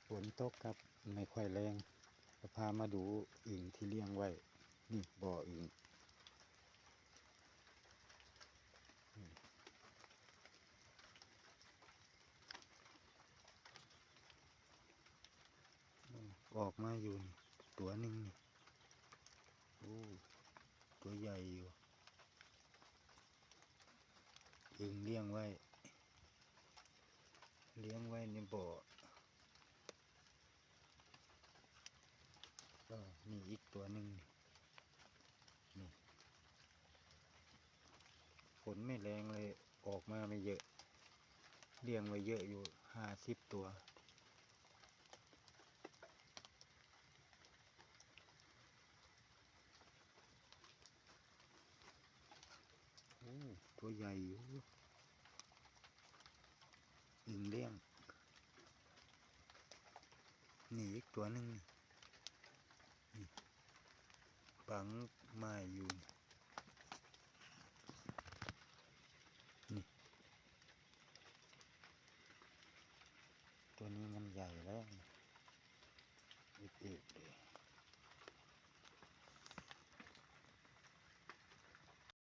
ຝົນຕົກກັບໄມ່ຄ່ອຍແລງ ກໍພາມາດູອຶ່ງທີ່ລ້ຽງໄວ້. ນີ້ບໍ່ອຶ່ງ ອອກມາຢູ່ນີ້ຕົວໜຶ່ງນີ້. ໂອ້ ຕົວໃຫຍ່ຢູ່. ອຶ່ງລ້ຽງໄວ້ ລ້ຽງໄວ້ໃນບໍ່. ກໍມີອີກຕົວໜຶ່ງນີ້ ນີ້ ຝົນໄມ່ແລງເລີຍ ອອກມາໄມ່ເຍອະ ລ້ຽງໄວ້ເຍອະຢູ່ ຫ້າສິບຕົວ. ໂອ້ ຕົວໃຫຍ່ຢູ່ ອຶ່ງລ້ຽງ. ນີ້ອີກຕົວໜຶ່ງນີ້ ນີ້ ບັງໄມ້ຢູ່ນີ້. ຕົວນີ້ມັນໃຫຍ່ແລ້ວ ເອກໆເລີຍ.